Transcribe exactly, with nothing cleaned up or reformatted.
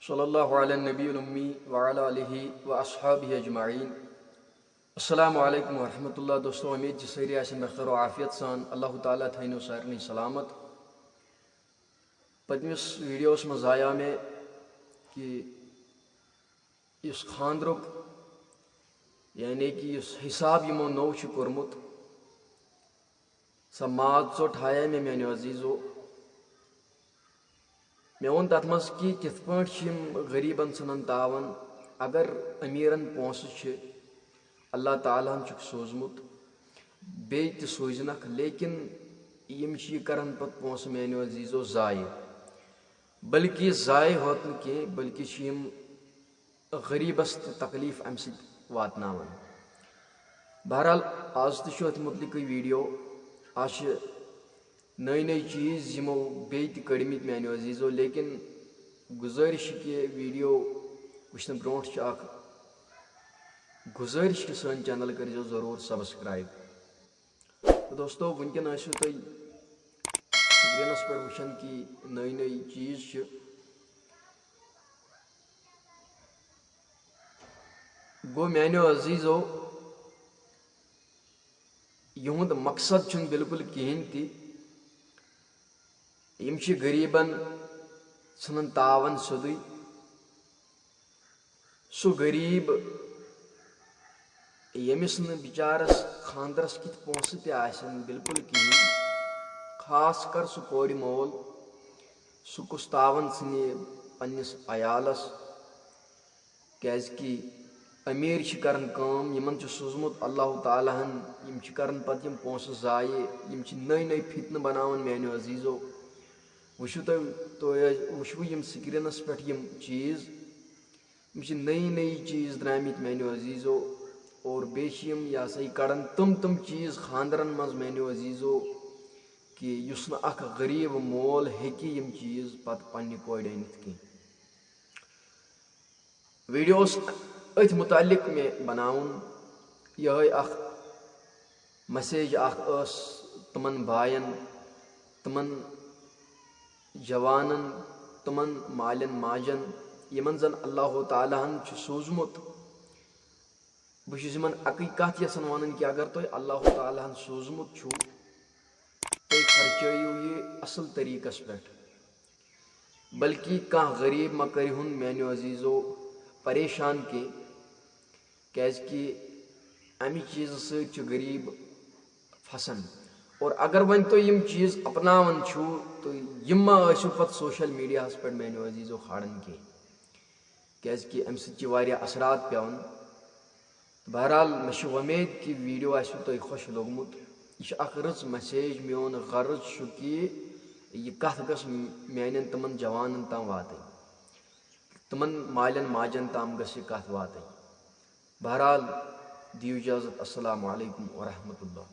صلی اللہ علی النبی الامی وعلی آلہ و اصحابہ اجمعین۔ السلام علیکم ورحمۃ اللہ۔ دوستو، امید چھِ سٲری آسن بخیر و عافیت سان۔ اللہ تعالیٰ تھٲینو سارنٕے سلامت۔ پٔتمِس ویڈیوَس منٛز زایاو مےٚ کہِ یُس خانٛدرُک، یعنی کہِ یُس حساب یِمو نوٚو چھُ کوٚرمُت، سۄ ماز ژوٚٹ ہایے مےٚ، میانیو عزیزو۔ مےٚ ووٚن تَتھ منٛز کہِ کِتھ پٲٹھۍ چھِ یِم غریٖبَن ژھٕنان تاوَن۔ اگر أمیٖرَن پونٛسہٕ چھِ، اللہ تعالیٰ ہَن چھُکھ سوٗزمُت، بیٚیہِ تہِ سوٗزنَکھ، لیکن یِم چھِ یہِ کَران پَتہٕ پونٛسہٕ، میانیو عزیزو، ضایع۔ بلکہِ ضایع ہوت نہٕ کینٛہہ، بلکہِ چھِ یِم غریٖبَس تہِ تکلیٖف اَمہِ سۭتۍ واتناوان۔ بہرحال، آز تہِ چھُ أتھۍ مُتعلِقٕے ویڈیو۔ آز چھِ نٔے نٔے چیٖز یِمو بیٚیہِ تہِ کٔڑمٕتۍ، میانیو عزیزو، لیکن گُزٲرِش چھِ کہِ ویڈیو وٕچھنہٕ برونٛٹھ چھِ اکھ گُزٲرِش کہِ سٲنۍ channel کٔرۍزیو ضروٗر subscribe۔ تہٕ دوستو، وٕنکٮ۪ن ٲسِو تُہۍ screenس پٮ۪ٹھ وٕچھان کہِ نٔے نٔے چیٖز چھِ۔ گوٚو میانیو عزیزو، یِہُنٛد مقصد چھُنہٕ بالکل کِہیٖنۍ تہِ۔ یِم چھِ غریٖبَن ژھٕنان تاوَن سیوٚدُے۔ سُہ غریٖب، ییٚمِس نہٕ بِچارَس خانٛدرَس کِتھ پونٛسہٕ تہِ آسن بالکل کِہیٖنۍ، خاص کر سُہ کورِ مول، سُہ کُس تاوَن ژھٕنہِ پنٛنِس عیالَس؟ کیٛازِکہِ أمیٖر چھِ کران کٲم، یِمَن چھُ سوٗزمُت اللہ تعالیٰ ہَن، یِم چھِ کران پَتہٕ یِم پونٛسہٕ ضایع، یِم چھِ نٔے نٔے فتنہٕ بناوان، میٛانیو عزیٖزو۔ وٕچھِو تُہۍ، تُہۍ ٲسۍ، وٕچھِو یِم screenس پٮ۪ٹھ یِم چیٖز، یِم چھِ نٔے نٔے چیٖز درٛامٕتۍ، میٛانیو عزیٖزو۔ اور بیٚیہِ چھِ یِم، یہِ ہسا یہِ، کڑان تِم تِم چیٖز خانٛدرَن منٛز، میٛانیو عزیٖزو، کہِ یُس نہٕ اکھ غریٖب مول ہیٚکہِ یِم چیٖز پَتہٕ پنٛنہِ کورِ أنِتھ کینٛہہ۔ ویڈیو اوس أتھۍ متعلق مےٚ بناوُن، یِہوٚے اکھ message اکھ ٲس تِمن باین، تِمن جوانن، تِمن مالٮ۪ن ماجن، یِمن زن اللہ تعالیٰ ہن چھُ سوٗزمُت۔ بہٕ چھُس یِمن اَکٕے کَتھ یَژھان وَنٕنۍ کہِ اگر تۄہہِ اللہ تعالیٰ ہَن سوٗزمُت چھُو، تُہۍ خرچٲیِو یہِ اَصٕل طریٖقَس پٮ۪ٹھ، بلکہِ کانٛہہ غریٖب مہ کٔرِہُن، میٛانیو عزیٖزو، پریشان کینٛہہ، کیٛازِکہِ اَمہِ چیٖزٕ سۭتۍ چھُ غریٖب پھسان۔ اور اگر وۄنۍ تُہۍ یِم چیٖز اپناوان چھِو، تہٕ یِم مہ ٲسِو پَتہٕ social mediaہَس پٮ۪ٹھ، میٛانیو عزیٖزو، کھالان کینٛہہ، کیٛازِکہِ اَمہِ سۭتۍ چھِ واریاہ اثرات پٮ۪وان۔ بہرحال، مےٚ چھِ وۄمید کہِ ویڈیو آسِوٕ تۄہہِ خۄش لوٚگمُت۔ یہِ چھِ اکھ رٕژ message۔ میون غرض چھُ کہِ یہِ کتھ گٔژھ میانٮ۪ن تِمن جوانن تام واتٕنۍ، تِمن مالٮ۪ن ماجن تام گٔژھ یہِ کتھ واتٕنۍ۔ بہرحال، دِیِو اجازت۔ السلام علیکم ورحمۃ اللہ۔